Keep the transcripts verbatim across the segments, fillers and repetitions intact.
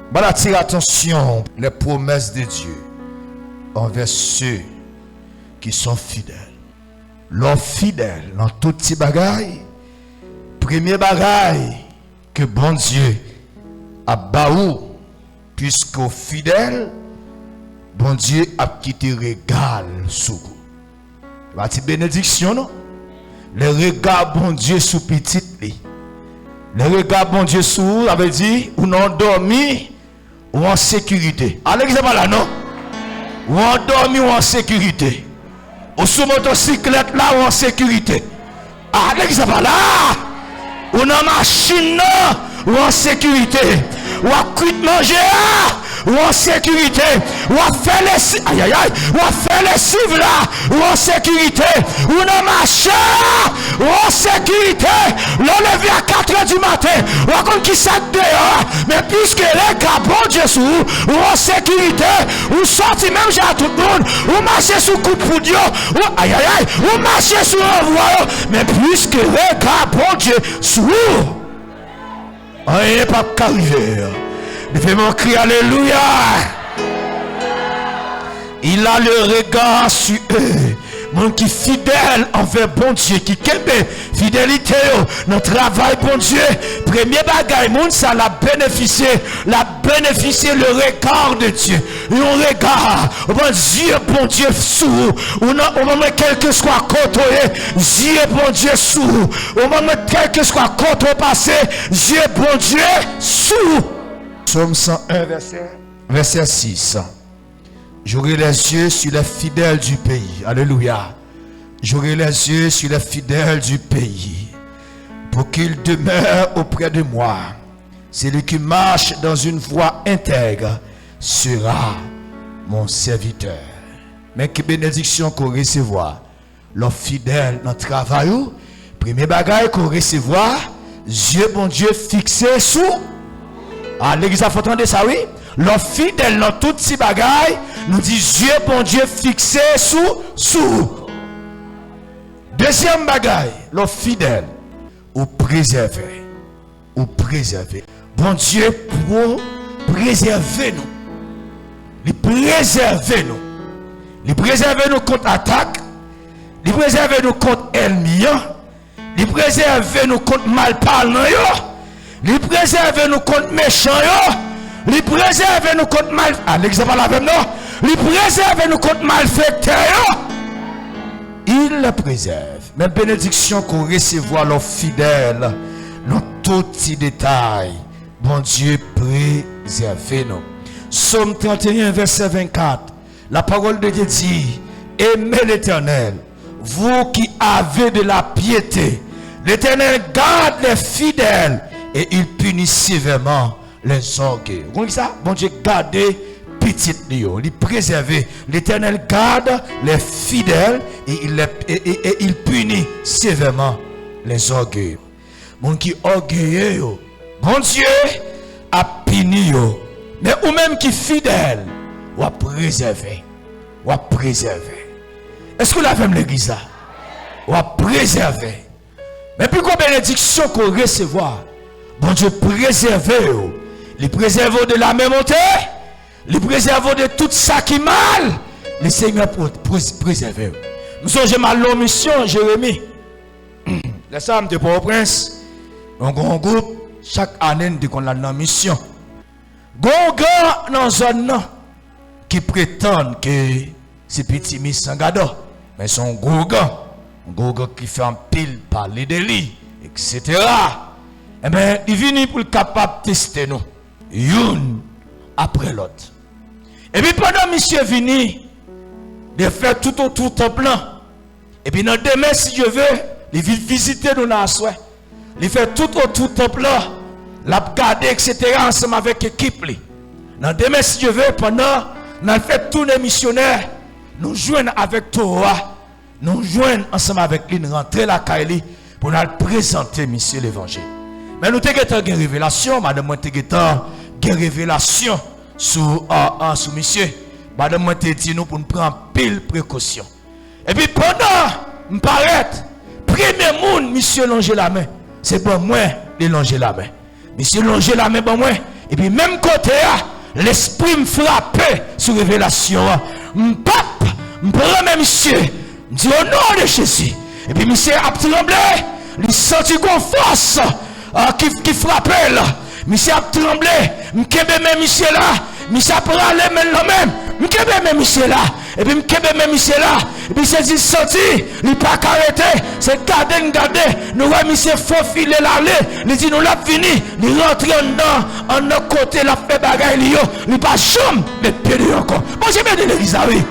Mwen atire atansyon, les promesses de Dieu envers ceux qui sont fidèles. Lè w fidèl nan tout ti bagay, premye bagay ke Bondye ap ba ou, piske w fidèl, Bondye ap kite rega l sou ou. Se pa ti benediksyon, non. Le rega Bondye sou pitit li. Le rega Bondye sou ou, sa vle di, ou nan dòmi, ou an sekirite. A legliz la pa la, non? Ou an dòmi, ou an sekirite. Ou sou motosiklèt la, ou an sekirite. A legliz la pa la. Ou nan machin nan, ou an sekirite. W ap kwit manje a, ou an sekirite. W ap fè lesi-, ayayay, w ap fè lesiv la, ou an sekirite. Ou nan mache a, ou an sekirite. Lè w leve a katrè di maten, w a konn ki sa k deyò a. Men piske rega Bondye sou ou, ou an sekirite. Ou sòti menm jan ak tout moun. Ou mache sou kout poud yo. Ou, ayayay, ou mache sou ranvwa yo. Men piske rega Bondye sou ou, anyen p ap ka rive. Leve men w, kri alelouya. Il a le regard sur eux. Moun ki fidèl anvè Bondye, ki kenbe fidelite yo nan travay Bondye, premye bagay, moun sa l ap benefisye, l ap benefisye le regard de Dieu. Yon rega, ou konprann, zye Bondye sou ou. Ou nan, ou konprann, kèlkeswa kote w ye, zye Bondye sou ou. Ou konprann, kèlkeswa kote w pase, zye Bondye sou ou. Psaume cent un, verset, verset six. J'aurai les yeux sur les fidèles du pays. Alléluia. J'aurai les yeux sur les fidèles du pays, pour qu'ils demeurent auprès de moi. Celui qui marche dans une voie intègre sera mon serviteur. Men ki benediksyon ke w resevwa lè w fidèl nan travay ou. Premye bagay ke w resevwa, zye Bondye fikse sou. A, legliz la fò tande sa, wi. Lè w fidèl nan tout ti bagay, nou di zye Bondye fikse sou, sou ou. Dezyèm bagay, lè w fidèl, ou prezève. Ou prezève. Bondye pro-, prezève nou. Li prezève nou. Li prezève nou kont atak. Li prezève nou kont ènmi an. Li prezève nou kont malpalan yo. Li prezève nou kont mechan yo. Li prezève nou kont mal-, a, legliz la pale avè m, non? Li prezève nou kont malfektè yo. Il les préserve. Men benediksyon ke w resevwa lè w fidèl nan tout ti detay. Bondye prezève nou. Sòm trannteyen, vèsè vennkat. La parole de Dieu dit, aimez l'Éternel, vous qui avez de la piété. L'Éternel garde les fidèles et il punit sévèrement les orgueilleux. Ou konn ki sa? Bondye gade pitit li yo, li prezève. L'Éternel garde les fidèles et il les, et, et, et il punit sévèrement les orgueilleux. Moun ki ògeye yo, Bondye ap pini yo. Men ou menm ki fidèl, w ap prezève. W ap prezève. Èske w la avè m, legliz la? W ap prezève. Men pi gwo benediksyon ke w resevwa, Bondye prezève w. Li prezève w de la mèmonte. Li prezève w de tout sa ki mal. Le Senyè pre-, pre-, prezève w. M sonje m al nan misyon Jeremi. Lè sa a, m te Pòtoprens. Nou gen yon gwoup, chak ane, n te konn al nan misyon. Gen yon ougan nan zòn nan ki pretann ke se Pitimi San Gadò. Men se yon gwo ougan. Yon gwo ougan ki fè anpil pale de li, etsetera. Enben, li vini pou l kapab teste nou, youn apre lòt. Epi pandan misye vini, li fè toutotou tanp lan. Epi nan demen, si Dye ve, li vin vizite nou nan aswè. Li fè toutotou tanp lan, l ap gade, etsetera, ansanm avèk ekip li. Nan demen, si Dye ve, pandan n al fè tounen misyonè, nou jwenn avèk towo a, nou jwenn ansanm avèk li, n rantre lakay li pou n al prezante misye levanjil. Men nou te gentan gen revelasyon, madanm mwen te gentan gen revelasyon sou, a, a, sou misye. Madanm mwen te di nou pou n pran anpil prekosyon. Epi pandan m parèt, premye moun misye lonje lamen, se ban mwen li lonje lamen. Misye lonje lamen ban mwen, Epi menm kote a, lespri m frape sou revelasyon an. M pap, m pran men misye, m di, "O non de Jezi." Epi misye ap tranble, li santi gon fòs, ah, ki, ki frape l. Misye ap tranble, m kenbe men misye la, misye ap rale men l nan men m, m kenbe men misye la. Epi m kenbe men misye la. Epi se di santi, li pa ka rete. Se gade n gade, nou wè misye fofile l ale. Li di nou l ap vini. Li rantre anndan, anndan kote l ap fè bagay li yo. Li pa janm met pye deyò ankò. Bondye beni legliz la, wi.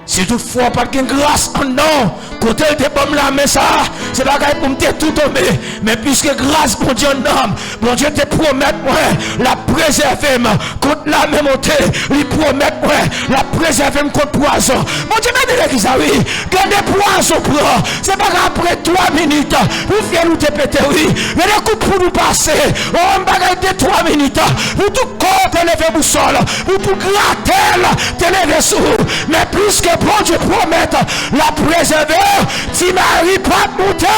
Si toutfwa w pa t gen gras anndan w, kote l te ban m lamen sa a, se bagay pou m te tou tonbe. Men piske gras Bondye anndan m, Bondye te pwomèt mwen l ap prezève m kont lame monte. Li pwomèt mwen l ap prezève m kont pwazon. Bondye beni legliz la, wi. Gade pwazon pran. Se pa apre twa minit pou fyèl ou te pete, wi. Gade kout poud ou pase. O, yon bagay de twa minit. Pou tout kò w te leve bousòl. Pou tout gratèl te leve sou ou. Men plis ke Bondye pwomèt l ap prezève w, Ti Mari p ap moute.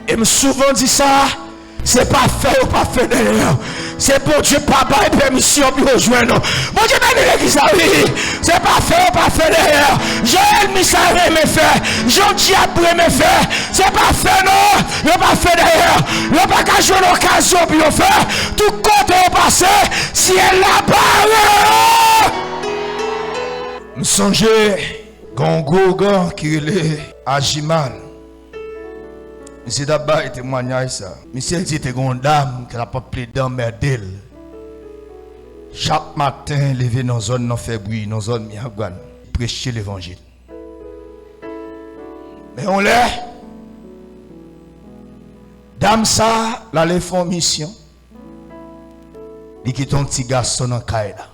E m souvan di sa, se pa fè yo pa fè dèyè. Se Bondye pa bay pèmisyon pou yo jwenn ou. Bondye beni legliz la, wi. Se pa fè yo pa fè dèyè. Jan ènmi sa renmen fè, jan dyab renmen fè, se pa fè non, yo pa fè dèyè. Yo pa ka jwenn okazyon pou yo fè. Tout kote yo pase, syèl la bare yo. M sonje gen yon gwo ougan ki rele Ajimal. Misye t ap bay temwayaj sa. Misye di te gen yon dam ki t ap ap plede anmède l. Chak maten, leve nan zòn nan fè bri, nan zòn Miragwàn, preche levanjil. Men yon lè, dam sa, l ale fè yon misyon. Li kite yon ti gason nan kay la.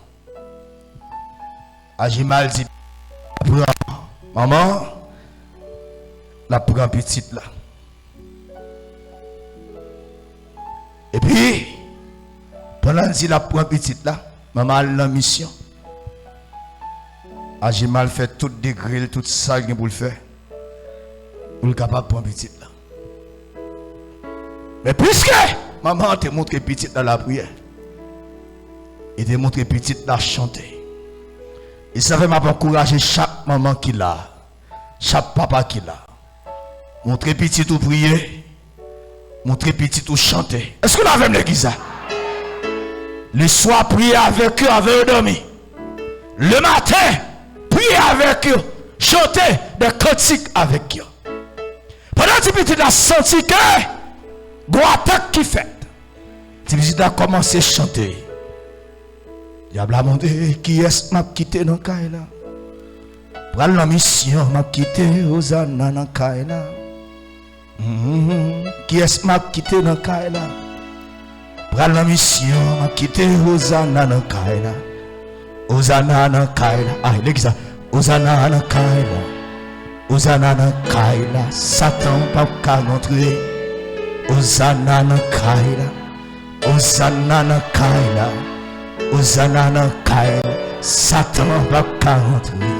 Ajimal di, "Pran manman, l ap pran pitit la." Epi, pandan l di l ap pran pitit la, manman al nan misyon. Ajimal fè tout degre l, tout sa l gen pou l fè, pou l kapab pran pitit la. Men piske manman an te montre pitit la lapriyè, li te montre pitit la chante. E sa fè m ap ankouraje chak manman ki la, chak papa ki la. Montre pitit ou priye, montre pitit ou chante. Èske nou avè m legliz la? Leswa, priye avèk yo avan yo dòmi. Lematen, priye avèk yo, chante de kantik avèk yo. Pandan ti pitit la santi ke gon atak ki fèt, ti pitit la kòmanse chante. Dyab la monte, kiyès m ap kite nan kay la? Pral nan misyon, m ap kite Ozana nan kay la. Mhm. Kiyès m ap kite nan kay la? Pral nan misyon, m ap kite Ozana nan kay la. Ozana nan kay la. Ay, legliz la. Ozana nan kay la. Ozana nan kay la. Satan p ap ka rantre. Ozana nan kay la. Ozana nan kay la. Ozana nan kay la. Satan p ap ka rantre.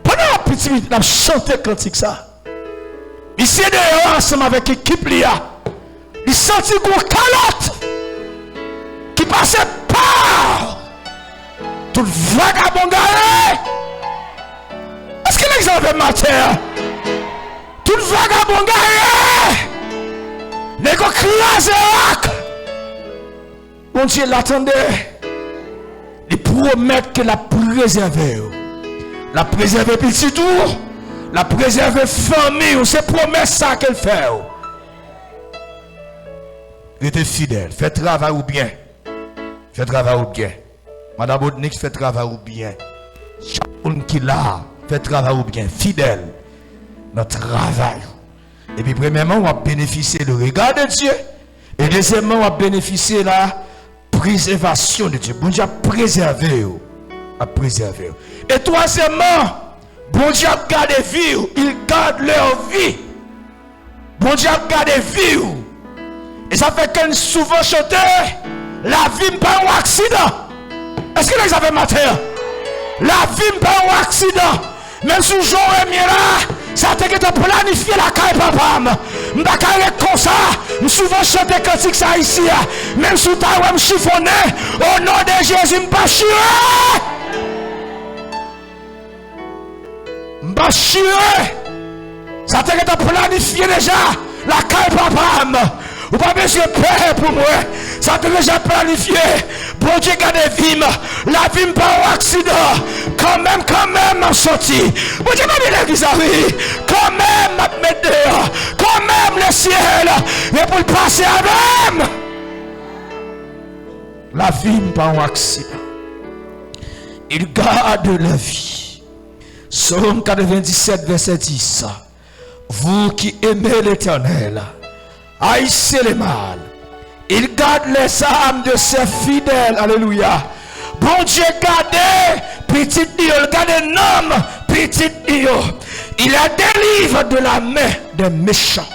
Pandan piti pitit la ap chante kantik sa, misye deyò ansanm avèk ekip li a, li santi gon kalòt ki pase pa tout vagabon gare. Èske legliz la avè m maten an? Tout vagabon gare. Nèg yo kraze ak. Bondye la tande. Li pwomèt ke l ap prezève w. L ap prezève pitit ou. L ap prezève fanmi w. Se pwomès sa ke l fè w. Rete fidèl. Fè travay ou byen. Fè travay ou byen. Madanm Odnik, fè travay ou byen. Chak moun ki la, fè travay ou byen. Fidèl nan travay ou. Epi premyèman, w ap benefisye le regard de Dieu. E dezyèmman, w ap benefisye la préservation de Dieu. Bondye ap prezève w. Ap prezève w. E twazyèmman, Bondye ap gade vi w. Il garde leur vie. Bondye ap gade vi w. E sa fè ke n souvan chante, lavi m pa yon aksidan. Èske legliz avè m maten an? Lavi m pa yon aksidan. Menm sou Jeremi la, sa te gentan planifye lakay papa m. M pa ka ret konsa. M souvan chante kantik sa isi a. Menm si w ta wè m chifonnen, o non de Jezi, m pa chire. M pa chire. Sa te gentan planifye deja lakay papa m. Ou pa bezwen pè pou mwen. Sa te deja planifye. Bondye gade vi m. Lavi m pa yon aksidan. Kanmenm, kanmenm, m ap soti. Bondye mande legliz la, wi. Kanmenm, m ap met deyò. Kanmenm, lesyèl gen pou l pase avè m. Lavi m pa yon aksidan. Il garde la vie. Psaume quatre-vingt-dix-sept, verset dix. Vous qui aimez l'Éternel, haïssez le mal. Il garde les âmes de ses fidèles. Alelouya. Bondye gade pitit li yo, l gade nanm pitit li yo. Il les délivre de la main des méchants.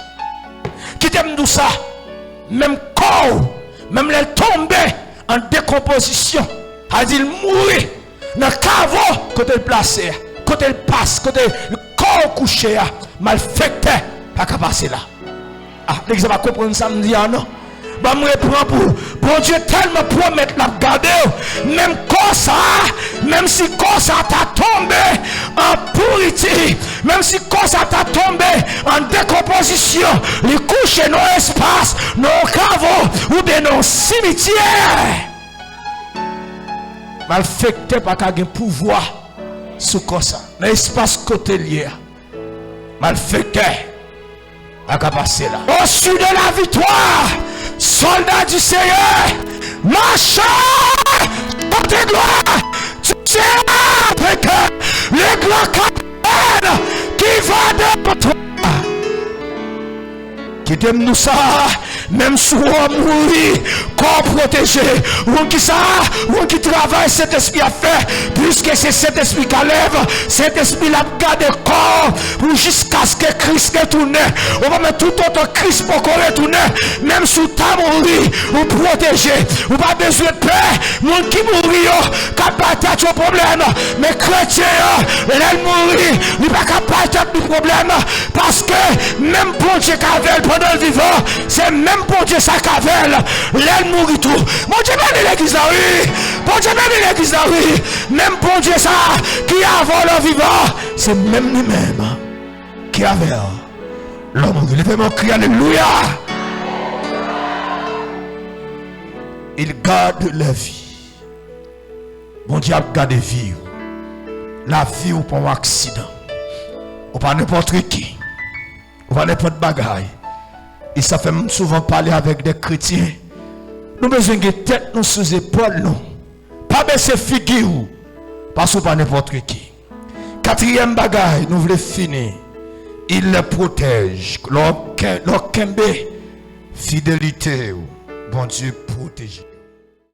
Kite m di w sa, menm kò w, menm lè l tonbe an dekonpozisyon, sa vle di l mouri nan kavo kote l plase a, kote l pase, kote kò w kouche a, malfektè pa ka pase la. Ah, legliz la pa konprann sa m di a non. Ban m repran pou ou. Bondye tèlman pwomèt l ap gade w, menm kò sa a, menm si kò sa a ta tonbe an pouriti, menm si kò sa a ta tonbe an dekonpozisyon, li kouche nan yon espas, nan yon kavo, oubyen nan yon simityè, malfektè pa ka gen pouvwa sou kò sa, nan espas kote l ye a. Malfektè pa ka pase la. Au sud de la victoire, soldats du Seigneur, marchez, chantez gloire, tu seras vainqueur, le grand capitaine qui va devant toi. Kite m di w sa, menm si w mouri, kò w pwoteje. Ou konn kisa? Ou konn ki travay Sentespri ap fè? Piske se Sentespri k a lève, Sentespri l ap gade kò w pou jiskaske Kris retounen. Ou pa men toutotan Kris poko retounen, menm si w ta mouri, ou pwoteje. Ou pa bezwen pè moun ki mouri yo k ap bay tèt yo pwoblèm. Men kretyen an, lè l mouri, li pa ka bay tèt li pwoblèm. Paske menm Bondye k avè l pandan l vivan, se menm Bondye sa k avè l lè l mouri tou. Bondye beni legliz la, wi. Bondye beni legliz la, wi. Menm Bondye sa ki avè w lè w vivan, se menm li menm ki avè w lè w mouri. Leve men w, kriye alelouya. Il garde la vie. Bondye ap gade vi w. Lavi w pa yon aksidan. Ou pa nenpòt ki. Ou pa nenpòt bagay. E sa fè m souvan pale avèk de kretyen. Nou bezwen gen tèt nou sou zepòl nou. Pa bese figi w. Paske w pa nenpòt ki. Katriyèm bagay, nou vle fini. Il les protège. Lè w ken-, lè w kenbe fidelite w, Bondye pwoteje.